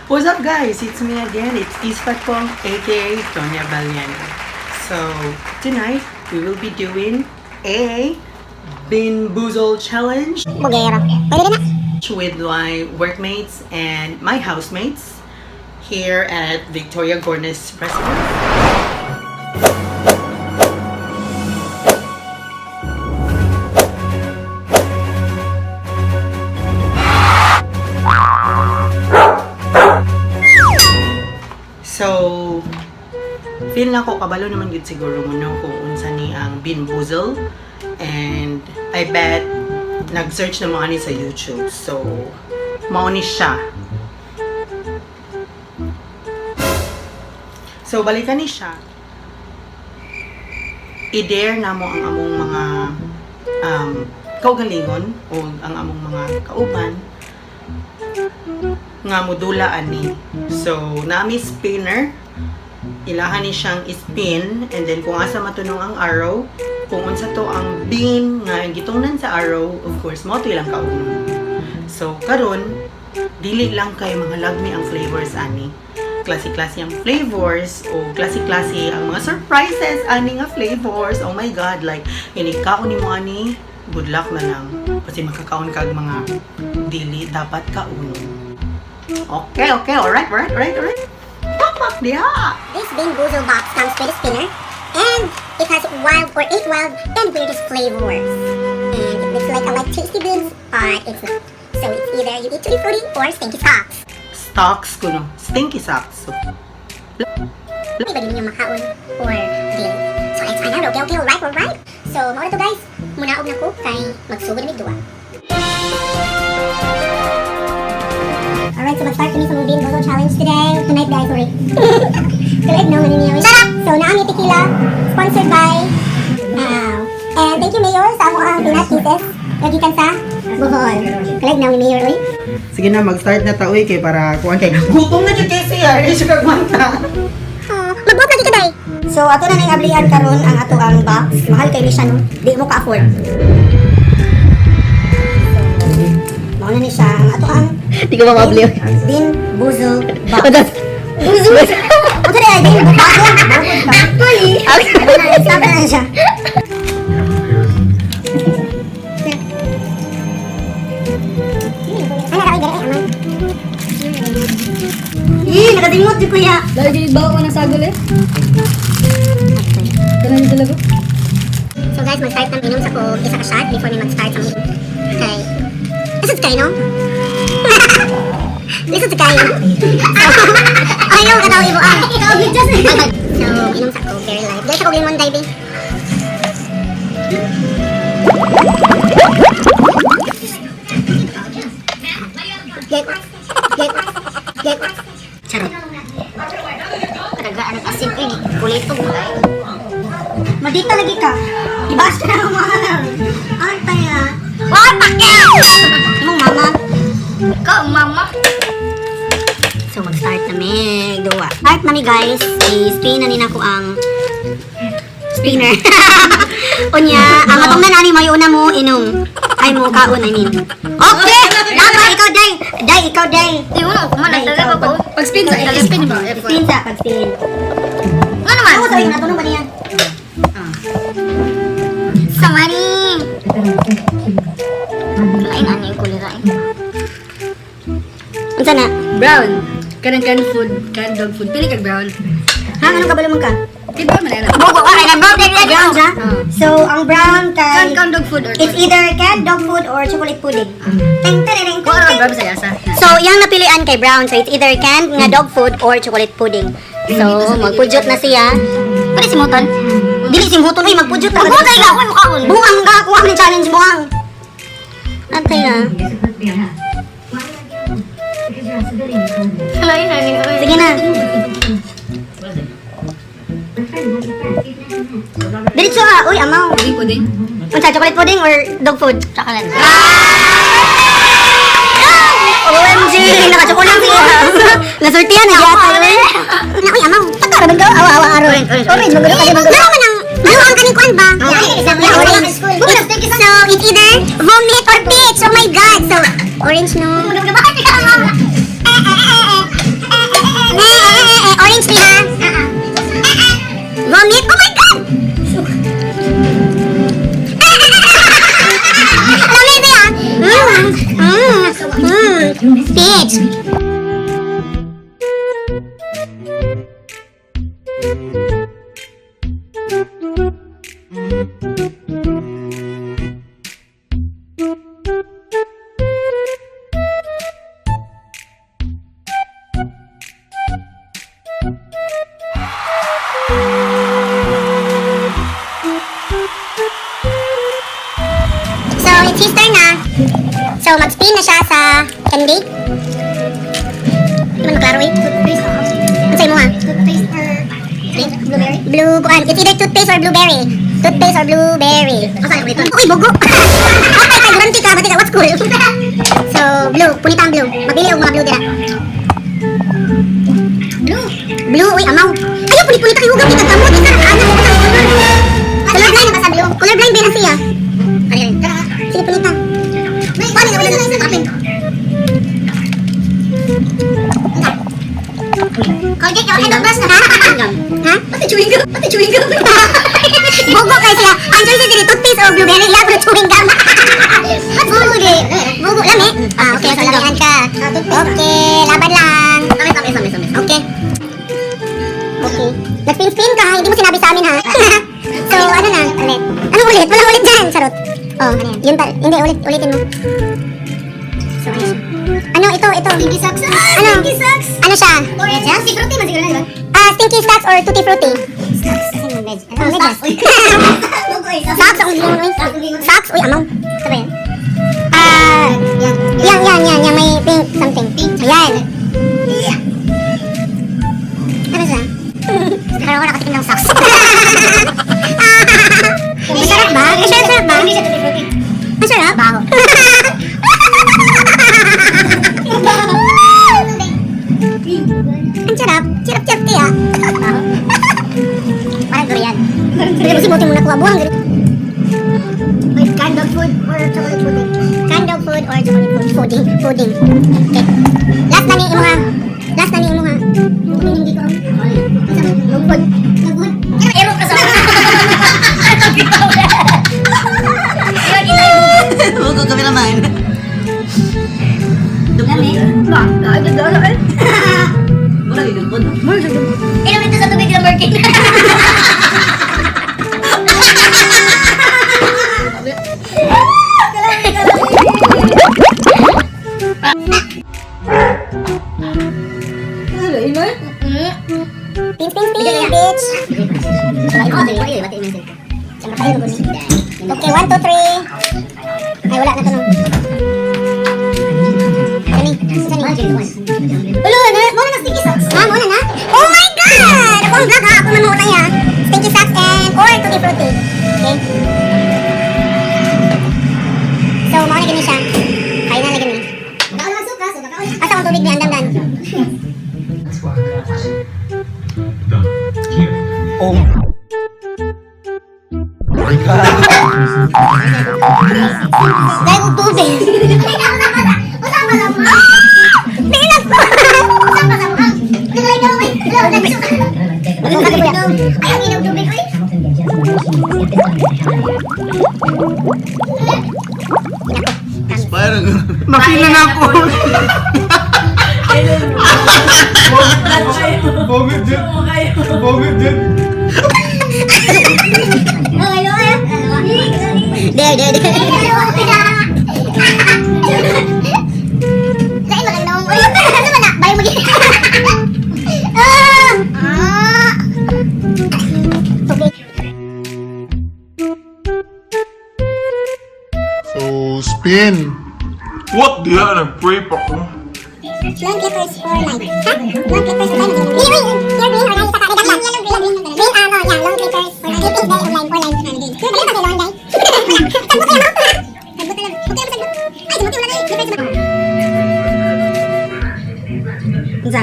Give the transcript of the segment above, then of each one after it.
What's up, guys? It's me again. It's Ispat Pong, aka Tonya Valiana. So tonight we will be doing a BeanBoozled challenge Bugera. Pwede rin na. with my workmates and my housemates here at Victoria Gornes residence. So, feel na ko kabalo naman gyud siguro mo, no, kung unsa ni ang BeanBoozled, and I bet nag-search na mo ani sa YouTube. So, mao ni siya. So, balikan ni siya. I-dare na mo ang among mga kaugalingon o ang among mga kauban nga modula ani. So, nami spinner, ilahan ni siyang spin and then kung asa matunong ang arrow, kung unsa to ang bean nga gitungnan sa arrow, of course, mao to ilang kaunon. So, karon dili lang kay mga lagmi ang flavors ani. Klase-klase ang flavors o klase-klase ang mga surprises ani nga flavors. Oh my God, like, inig kaon nimo ani, good luck na lang. Kasi makakaon kag mga dili dapat kaunon. Okay, alright. Tapak diha! This BeanBoozled box comes with a spinner, and it has wild or eight wild and weirdest flavors. And it looks like a like tasty beans, but it's not. So it's either you eat tutti frutti or stinky socks. Stocks ko, no? Stinky socks. So, Di ba din yung makaon or dili? So let's find out. Okay, alright. So, mao na to, guys. Munaog na ko kay magsugod na mig duwa. Alright, so mag-start kami sa mong BeanBoozled challenge today. Tonight, guys, sorry. Tonight, no, ano niya. Shut up! So, naami tequila, sponsored by and thank you, Mayor, sa amo ang peanut kisses. Nagikan sa Bohol. Kalag na ni Mayor, uy. Sige na, mag-start na ta, uy, kay para kuan kay gutom na jud kay siya, eh, siya kagwanta. Oh, magbuot lagi ka, day. So ato na ning ablihan karon ang ato ang box. Mahal kay ni siya, no. Di mo ka-afford. So, mao na ni siya ang ato ang Di ko ma-mabli. BeanBoozled box. Buzo. Unsa di ay bean boozled? Actually. Stop na siya. Ano raw, dere, aman. Ih, nakadingot jud kuya. Lagi bawa ko ng sagol eh. Ganun talaga. So guys, mag-start ng inom sa kog isa ka shot before mi mag-start sa meeting. Kay lisod kayo, no? Lisod kayo. Ayaw ka daw ibo ah. So, inom sa kog very light. Dahil sa kog lemon diving. Get, get, get. Charot. Kadagaan ang asin ko eh. Kulito mo. Madita lagi ka. Ibas ka na ang mga Ay, taya. Wag pake! Imong mama. Ikaw, mama. So mag-start na mi duwa. Start na mi, guys. I-spin na nina ko ang spinner. Unya, ang atong na nani may una mo inom. Ay mo kaon, I mean. Okay! Dapat ikaw day. Day ikaw day. Di mo na kuman Day, nagdaga ikaw. ko. Pag-spin sa, i-spin ba? F1. Spin sa pag-spin. Nga naman. Ako sa inyo natunong ba niya? Samari. Lain ano yung kulira eh. Unsa na? Brown. Kanang canned food, canned dog food. Pili kag brown. Ha, anong kabalo man ka? Di ba man na? Bugo ka kay nabro Brown siya? So, ang brown Canned kay canned dog food or it's either canned dog food or chocolate pudding. Teng teng teng. Kung ano ang brown sa yasa. So, yang napilian kay brown. So, it's either canned nga dog food or chocolate pudding. So, magpudyot na siya. Pwede si Muton. Dili simhuton uy, magpudyot na. Magbuot ay ka ako mukaon. Buang ka, kuha ng challenge buang. Antay na. Lain ano yung Sige na. Diretso ah, uy, amaw. Pudding, pudding. Unsa, chocolate pudding or dog food? Chocolate. OMG, naka-chocolate siya. Nasurtihan na yata uy. Na uy amaw. Taka ra awa awa aron. Orange, magulo ka magulo. Ano man ang ano ang kaning kuan ba? Yeah, orange. So it's either vomit or peach. Oh my God. So orange, no. Bitch! So, it's his turn na. So, mag-spin na siya sa candy. Hindi man maklaro eh. Toothpaste. Ano sa'yo mo ha? Toothpaste or blueberry? Blue, kuan. It's either toothpaste or blueberry. Toothpaste or blueberry. Uy, bugo! Okay, kay Durante ka. Bati ka, what's cool? So, blue. Punita ang blue. Mabili og mga blue dira. Blue. Blue, uy, amaw. Ayaw, punit-punita kay hugam. Kita kamot. Kita, ano, color blind ba sa blue? Color blind ba na siya? Sige, punita. Wala na, wala na. Kapin. Colgate yung head brush na. Ha? Pati chewing gum. Pati chewing gum. Bugo kay siya. Ang choices diri toothpaste or blueberry. Iya pero chewing gum. Bugo di. Bugo lami. Ah, okay. So lamian ka. Okay, laban lang. Okay. Okay. Nag-spin-spin ka ha. Hindi mo sinabi sa amin ha. So ano na? Ulit. Anong ulit? Walang ulit dyan. Charot. Oh, yun pa. Hindi, ulit. Ulitin mo. So, ano siya? Ano, ito, ito. Stinky socks. Ano? Stinky socks. Ano siya? Stinky fruity man siguro na, di ba? Ah, stinky socks or tutti frutti? Socks. Oh, medyas. Socks, ang uy. Socks, uy, amaw. Ito ba yan? Ah, yan, yan, yan, yan, may pink something. Pink. Ayan. Ano siya? Parang ako nakatikim ng socks. Masarap ba? Masarap ba? Masarap? Baho. Ang sarap. Sarap-sarap kaya. Parang durian. Pero kasi buti mo nakuha buwang. Wait, canned dog food or chocolate pudding? Canned dog food or chocolate food? Fooding. Fooding. Okay. Last na ni imo ha. Last na ni imo ha. Hindi ko. Dog food. Dog food. Ero ka sa. Bugo kami naman. Lami. Ba, naagad na eh. Mura gigulpon. Inom ito sa tubig ng Merkin. Ano, inoy? Spin, spin, spin, bitch. Okay, 1, 2, 3. Ay, wala na to no. Sani, sani. Ulo, na, muna na stinky socks. Ha, muna na? Oh my God! Ako ang vlog ha, ako man muna ya. Stinky socks and or tutti frutti. Okay? So, mauna gani siya. Kaya na lagi ni. Asa akong tubig ni andam dan. Oh. Dahil kong tubig. Nailap ko! Ay, ang inom tubig, oy. Parang Makina na ako. Vomit din. Vomit din. There, there, there. Lain man ang naong. Uy, ano man na? Bayo magi. Ah! Ah! Tubig. So, spin. What the hell? Nag-pray pa ko. Long clippers for life. Ha? Long clippers for life. Green, green, pure green or saka green, yellow, green, green, green, ah, no, yeah, long clippers for life. Clippings day of lime, for lime. Pure green, kasi long day. Sagbot kayo, no? Sagbot na lang. Okay, sagbot. Ay, sagbot wala na eh. Clippers ba? Unsa?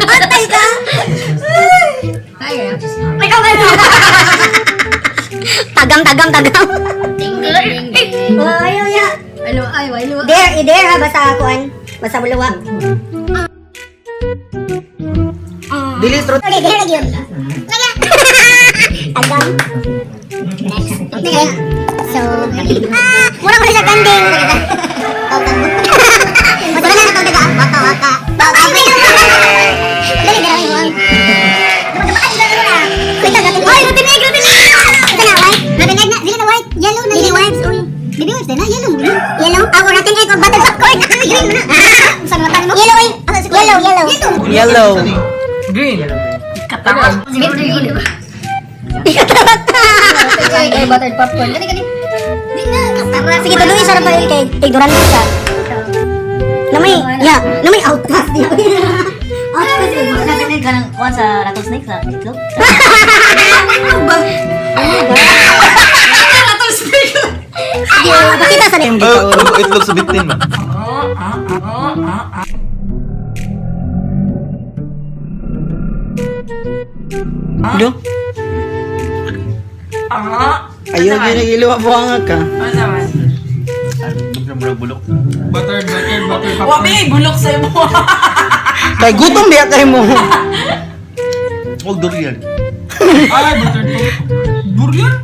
Antay ka! Ikaw ba? Tagam, tagam, tagam. Ayaw ya. Ano, ay, wala. Dare, i-dare ha, basta kuan. Basta buluwa. Dili truth. Okay, dare lagi yun. Tagam. Okay. So, mura ko na siya kanding. Mas wala na tawag waka waka. Dali, dali mo. Oy, rotten egg, rotten egg. Ito na, white. Rotten egg na, dili na white. Yellow na. Baby wipes, oy. Baby wipes na, yellow. Yellow. Ah, rotten egg or buttered popcorn. Green na. Yellow, oy. Yellow, yellow. Yellow. Green. Katawa. Siguro green. Ay, buttered popcorn. Gani, gani. Sige, tuloy sa Rafael kay ignorante siya. Namay, yeah, namay outcast niya. Outcast niya. Nakanig ka ng kuwan sa rattlesnake sa itlog. Sige, pakita sa niya. Itlog sa bitin ba? Do? Ayaw din nag-ilo buhangag ka. Ano naman? Murag bulok. Butter, butter, butter, Wabi, bulok sa imo. Kay gutom biya kay mo. Huwag durian. Ay, butter popcorn. Durian?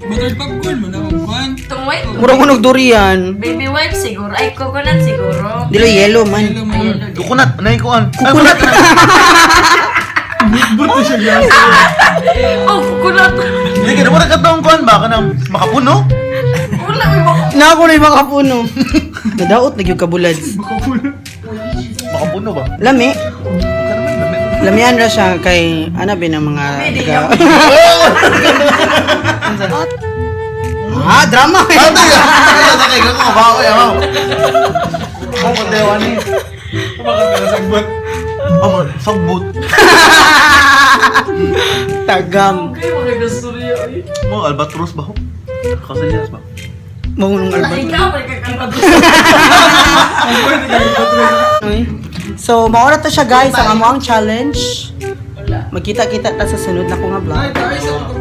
Butter popcorn mo na kuan. Itong white. Murag unog durian. Baby wipe siguro. Ay, coconut siguro. Dilo yellow man. Hello, man. Coconut. Ano yung kuan? Coconut. Buto siya guys. Oh, coconut. Hindi ka na murag katong kuan ba? Kanang makapuno? Wala, may baka. Na ako na yung makapuno. Nadaot na gyud kabulad. Makapuno ba? Lami. Huwag ka naman. Lami. Lamian ra siya kay ana bin ang mga taga. Ah, drama. Ano tayo? Ano tayo? Kaya ko ba ako yaw? Ako ko ni. Baka sagbot. Amo, sagbot. Tagam. Okay, mga gasturya. Ay. Mo albatros ba ho? Kasayas ba? Maunong albat. Ikaw, may kakalbatos. So, maura to siya guys ang amo ang challenge. Magkita-kita ta sa sunod na ko nga vlog.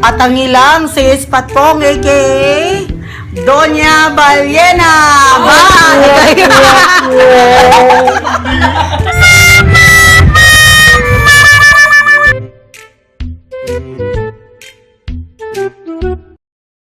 At ang ilang sis Patpong aka Doña Ballena. Bye!